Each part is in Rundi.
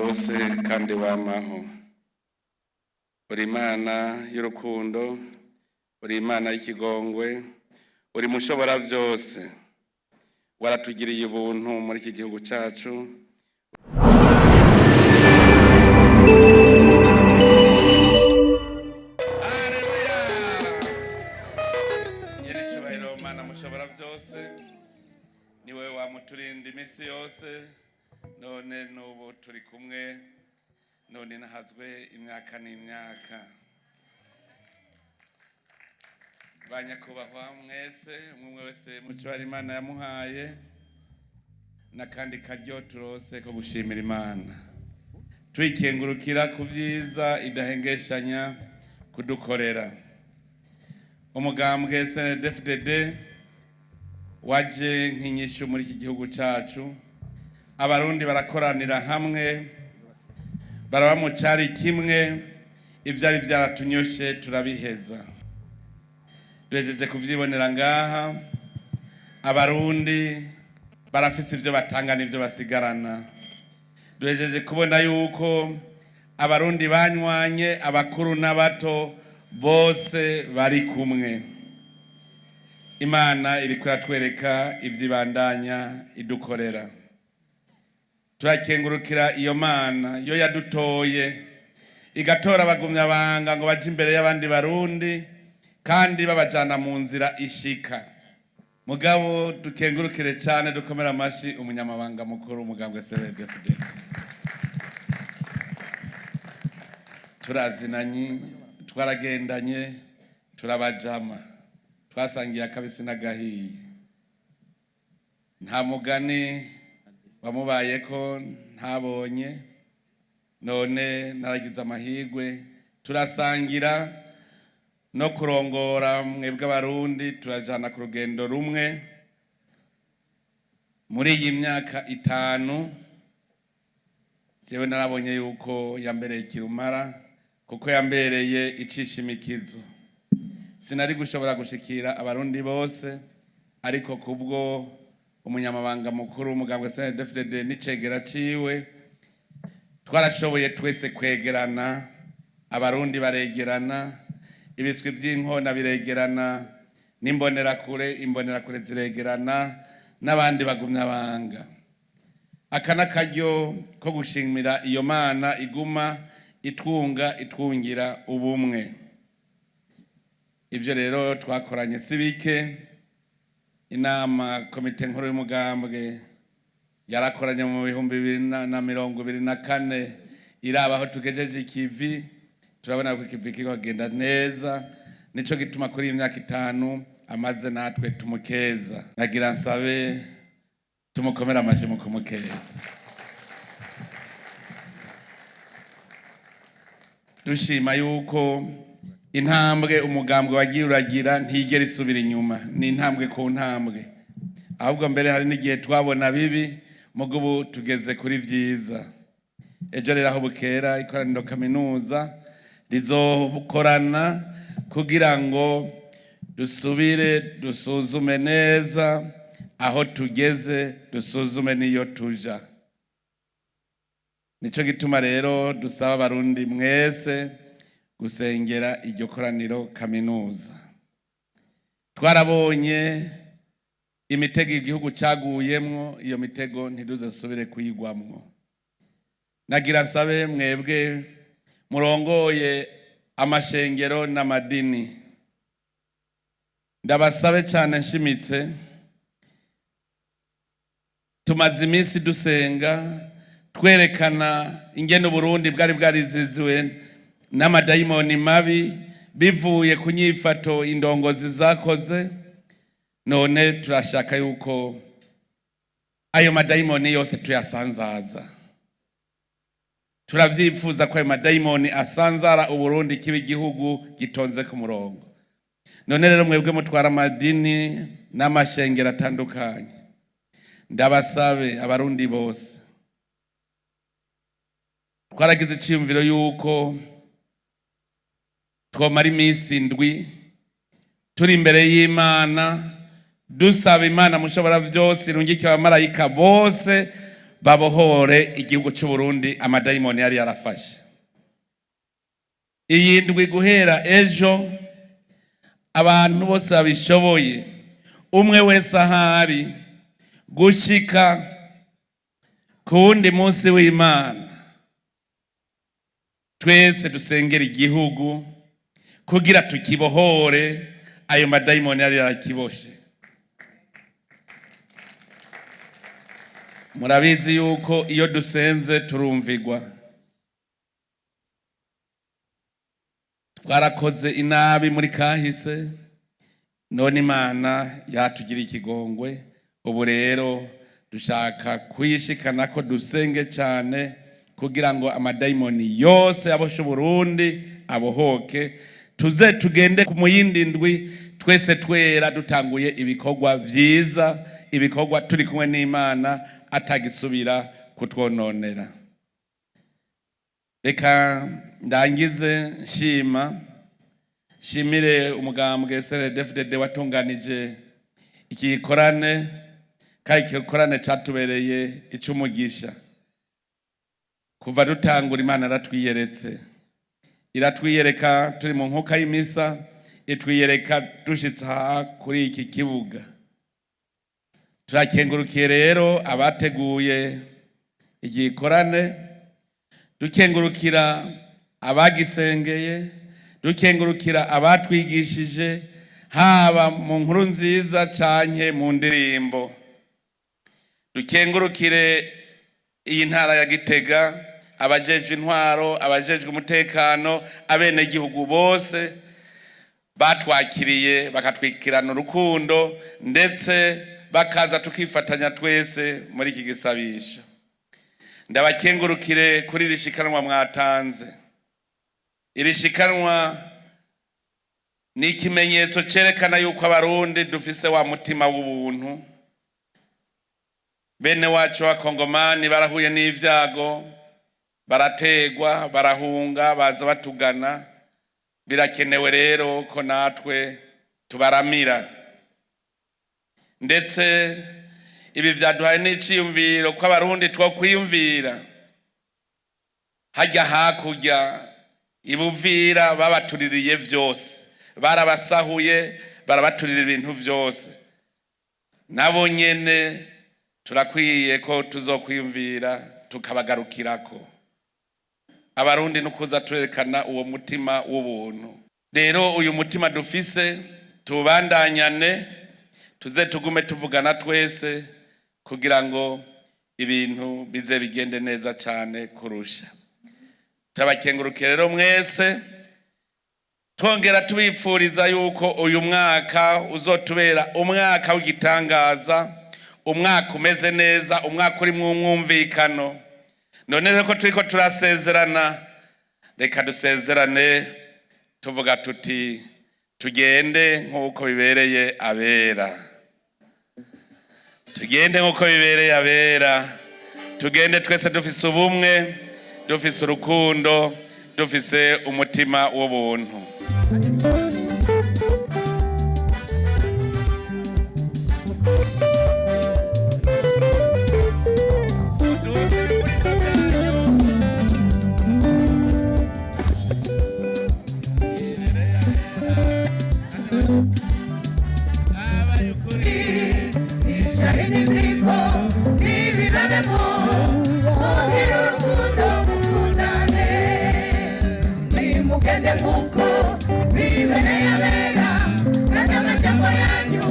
Bose kandi wamaho. Uri Imana y'urukundo, uri Imana y'ikigongwe, uri mushobora byose. Waratugiriye ubuntu muri iki gihugu cyacu. Haleluya! Nyiricyubahiro Mana mushobora byose, ni wowe wamuturinda iminsi yose, none n'ubu turi kumwe, none nahazwe imyaka n'imyaka. Ba nyakubahwa mwese, umwe umwe wese mu cyo Imana yamuhaye, n'akandi karyo turose ko gushimira Imana, tuyikengurukira ku byiza idahengeshanya kudukorera. Umugambwe SNDD-FDD waje nk'inyishu muri iki gihugu cacu. Abarundi barakoranira hamwe, baraba mu cari kimwe, ivyari vyaratunyoshe turabiheza. Duhejeje kuvyibonera ngaha, Abarundi barafise ivyo batanga n'ivyo basigarana. Duhejeje kubona yuko Abarundi banywanye, abakuru n'abato bose bari kumwe. Imana iriko iratwereka ivyibandanya idukorera. Turakengurukira iyo Mana yo yadutoye, igatora abagumyabanga ngo baje imbere y'abandi Barundi kandi babajana mu nzira ishika. Mugabo dukengurukire cyane, dukomere amashi umunyamabanga mukuru umugambwe CNDD-FDD. Turazinanye, twaragendanye, turabajama, twasangiye akabisi n'agahiye. Nta mugani wamubayeko ntabonye. None naragize amahirwe, turasangira no kurongora mwebwe Abarundi, turajana ku rugendo rumwe muri iyi myaka 5. Jewe narabonye yuko yambereye kirumara, kuko yambereye icishimikizo. Sinari gushobora gushikira Abarundi bose, ariko kubwo umunyamabanga mukuru w'umugambwe CNDD-FDD n'icegera ciwe, twarashoboye twese kwegerana. Abarundi baregerana, ibiswi vy'inkona biregerana n'imbonerakure, imbonerakure ziregerana n'abandi bagumyabanga. Aka n'akaryo ko gushimira iyo Mana iguma itwunga, itwungira ubumwe. Ivyo rero twakoranye si bike. Inama komite nkuru y'umugambwe yarakoranye mu 2024, iraba aho tugejeje ikivi. Turabona ko ikivi kiriko kigenda neza, nico gituma kuri iyi myaka 5 amaze natwe tumukeza. Nagira nsabe tumukomere amashi mu kumukeza. Dushima yuko intambwe umugambwe wagiye uragira ntigera isubira inyuma, ni intambwe ku ntambwe. Ahubwo mbere hari n'igihe twabona bibi, mugo ubu tugeze kuri vyiza. Ejo rero aho bukera, ikoraniro kaminuza rizokorana kugira ngo dusubire dusuzume neza aho tugeze, dusuzume n'iyo tuja. Nico gituma rero dusaba Abarundi mwese gusengera iryo koraniro kaminuza. Twarabonye imitego igihugu caguyemwo, iyo mitego ntiduzasubire kuyigwamwo. Nagira nsabe mwebwe murongoye amashengero n'amadini, ndabasabe cyane nshimitse. Tumaze iminsi dusenga, twerekana ingene Uburundi bwari bwariziziwe n'amadayimoni mabi bivuye ku nyifato indongozi zakoze. None turashaka yuko ayo madayimoni yose tuyasanzaza. Turavyifuza ko ayo madayimoni asanzara, Uburundi kiba igihugu gitonze ku murongo. None rero mwebwe mutwara amadini n'amashengero atandukanye, ndabasabe Abarundi bose. Twaragize iciyumviro yuko twomara iminsi 7 turi imbere y'Imana, dusaba Imana mushobora byose irungike abamarayika bose. Babohore igihugu cy'u Burundi amadayimoni yari yarafashe. Iyi ndwi guhera ejo, abantu bose babishoboye, umwe wese ahari, gushika ku wundi munsi w'Imana, twese dusengera igihugu kugira tukibohore ayo madayimoni yari yarakiboshe. Murabizi yuko iyo dusenze turumvigwa. Twarakoze inabi muri kahise, none Imana yatugiriye ikigongwe. Ubu rero dushaka kuyishikana ko dusenge cyane kugira ngo amadayimoni yose aboshe Burundi abohoke, tuze tugende mu yindi ndwi twese twera, dutanguye ibikorwa vyiza, ibikorwa turi kumwe n'Imana, atagisubira kutwononera. Reka ndangize nshima, nshimire umugambwe CNDD-FDD watunganije iki gikorane, kandi iki gikorane catubereye icumugisha. Kuva dutangura, Imana aratwiyeretse, iratwiyereka turi mu nkuka y'imisa, itwiyereka dushitse aha kuri iki kibuga. Turakengurukiye rero abateguye igikorane, dukengurukira abagisengeye, dukengurukira abatwigishije, haba mu nkuru nziza canke mu ndirimbo. Dukengurukire iyi ntara ya Gitega, abajejwe intwaro, abajejwe umutekano, abenegihugu bose batwakiriye, bakatwikirana urukundo, ndetse bakaza tukifatanya twese muri iki gisabisho. Ndabakengurukire kuri iri shikanwa mwatanze. Iri shikanwa ni ikimenyetso cerekana yuko Abarundi dufise wa mutima w'ubuntu. Bene wacu b'Abakongomani barahuye n'ivyago, barategwa, barahunga, baza batugana. Birakenewe rero ko natwe tubaramira. Ndetse ibi vyaduhaye n'iciyumviro ko Abarundi two kwiyumvira hajya hakurya ibuvira babatuririye vyose, barabasahuye, barabaturira ibintu vyose. Nabo nyene turakwiye ko tuzokwiyumvira tukabagarukirako. Abarundi nukuza turerekana uwo mutima w'ubuntu. Rero uyu mutima dufise tubandanyane, tuze tugume tuvugana twese kugira ngo ibintu bize bigende neza cyane kurusha. Turabakengurukiye rero mwese, twongera tubipfuriza yuko uyu mwaka uzotubera umwaka w'igitangaza, umwaka umeze neza, umwaka urimwo umwumvikano. None rero ko turiko turasezerana, reka dusezerane tuvuga tuti: tugende nk'uko bibereye abera, tugende nk'uko bibereye abera, tugende twese dufise ubumwe, dufise urukundo, dufise umutima w'ubuntu. Ishyari n'inzigo ntibibabemo, mugire urukundo, mukundane. Nimugende nk'uko bibereye abera, kandi amajambo yanyu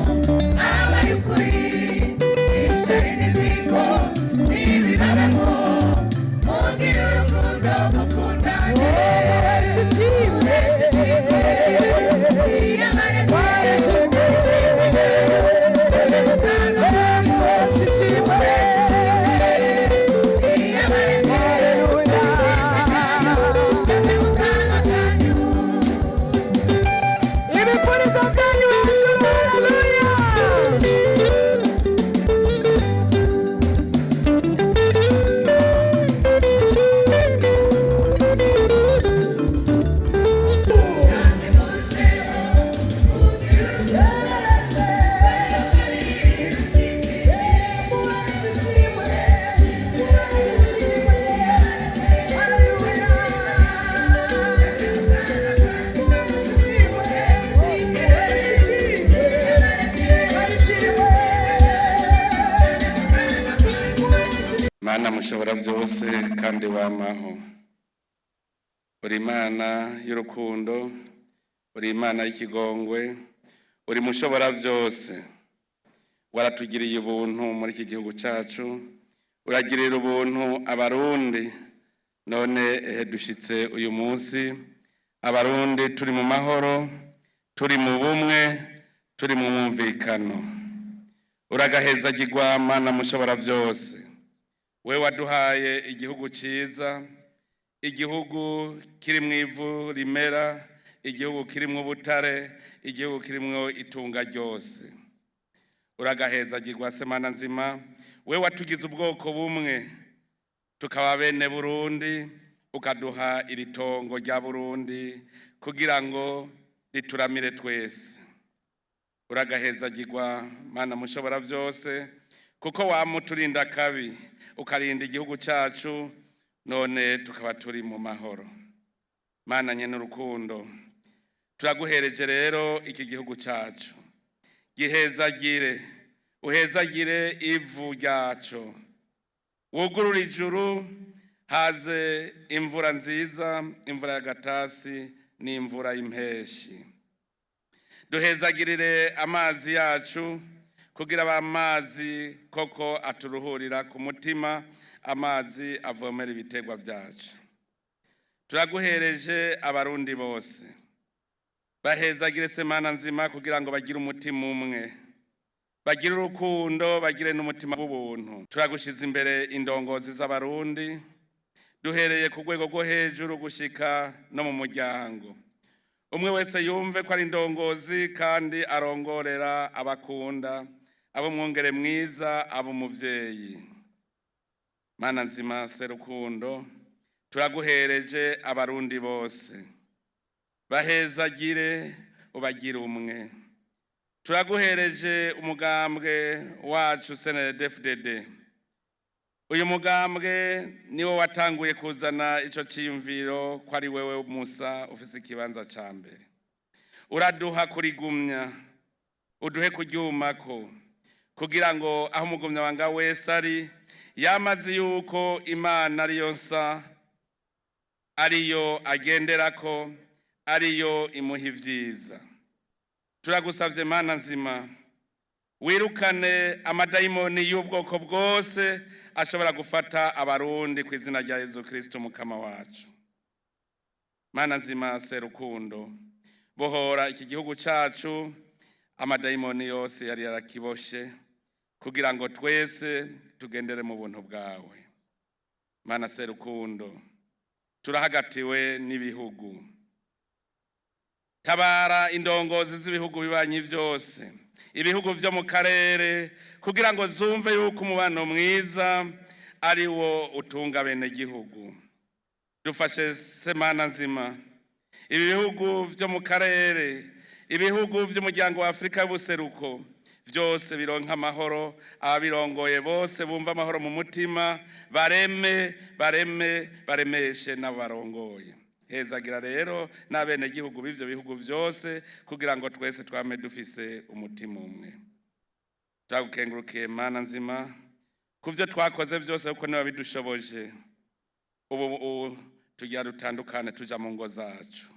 aba ay'ukuri. Ishyari n'inzigo ntibibabemo, mugire urukundo, mukundane. Yesu ishimwe, iyabaremye ishimwe, twebwe mu kanwa kanyu. Yesu ishimwe, iyabaremye ishimwe ryayo, twebwe mu kanwa kanyu. Mana mushobora byose kandi wamaho, uri Imana y'urukundo, uri Imana y'ikigongwe, uri mushobora byose. Waratugiriye ubuntu muri iki gihugu cyacu, uragirira ubuntu Abarundi. None ehe dushitse uyu munsi, Abarundi turi mu mahoro, turi mu bumwe, turi mu mwumvikano. Uragahezagirwa, Mana mushobora byose, we waduhaye igihugu cyiza, igihugu kiri mu ivu rimera, igihugu kirimo ubutare, igihugu kirimo itunga ryose. Uragahezagirwa, Semana nzima, we watugize ubwoko bumwe, tukaba bene Burundi, ukaduha iri tongo rya Burundi kugira ngo rituramire twese. Uragahezagirwa, Mana mushobora byose, kuko wamuturinda kabi, ukarinda igihugu cyacu, none tukaba turi mu mahoro. Mana nyene urukundo, turaguhereje rero iki gihugu cyacu. Gihezagire, uhezagire ivu ryacu, wugurure ijuru, haze imvura nziza, imvura y'agatasi n'imvura y'impeshi. Duhezagirire amazi yacu, kugira amazi koko aturuhurira ku mutima, amazi avomera ibitegwa byacu. Turaguhereje Abarundi bose. Bahezagire, Semana nzima, kugira ngo bagire umutima umwe, bagire urukundo, bagire n'umutima w'ubuntu. Turagushize imbere indongozi z'Abarundi, duhereye ku rwego rwo hejuru gushika no mu muryango. Umwe wese yumve ko ari indongozi kandi arongorera abakunda, abo mwungere mwiza, abo umuvyeyi. Mana nzima, Serukundo, turaguhereje Abarundi bose. Bahezagire, ubagire umwe. Turaguhereje umugambwe wacu CNDD-FDD. Uyu mugambwe niwo watanguye kuzana ico ciyumviro ko ari wewe Musa ufise ikibanza ca mbere. Uraduha kurigumya, uduhe kuryumako, kugira ngo aho umugumyabanga wese ari yamaze yuko Imana ariyo nsa, ariyo agenderako, ariyo imuha ivyiza. Turagusavye, Mana nzima, wirukane amadayimoni y'ubwoko bwose ashobora gufata Abarundi, ku izina rya Yezu Kristo Mukama wacu. Mana nzima, Serukundo, bohora iki gihugu cacu amadayimoni yose yari yarakiboshe, kugira ngo twese tugendere mu buntu bwawe. Mana Serukundo, turahagatiwe n'ibihugu. Tabara indongozi z'ibihugu bibanyi byose, ibihugu vyo mu karere, kugira ngo zumve yuko umubano mwiza ari wo utunga bene gihugu. Dufashe, Semana nzima, ibi bihugu vyo mu karere, ibihugu vy'umuryango wa Afurika y'Ubuseruko byose bironka amahoro, ababirongoye bose bumva amahoro mu mutima, bareme, bareme, baremeshe n'abarongoye. Hezagira rero n'abenegihugu b'ivyo bihugu vyose, kugira ngo twese twame dufise umutima umwe. Turagukengurukiye, Mana nzima, ku vyo twakoze vyose, kuko niba bidushoboje. Ubu tugira dutandukane, tuja mu ngo zacu.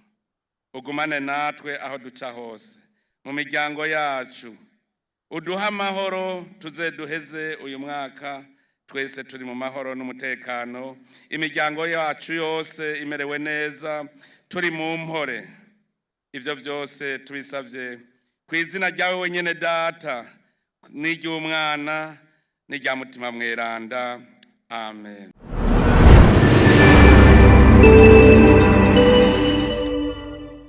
Ugumane natwe aho duca hose mu miryango yacu, uduhe amahoro, tuze duheze uyu mwaka twese turi mu mahoro n'umutekano, imiryango yacu yose imerewe neza, turi mu mpore. Ivyo byose tubisabye ku izina ryawe wenyine Data, n'iry'Umwana, n'irya Mutima Mweranda. Amen.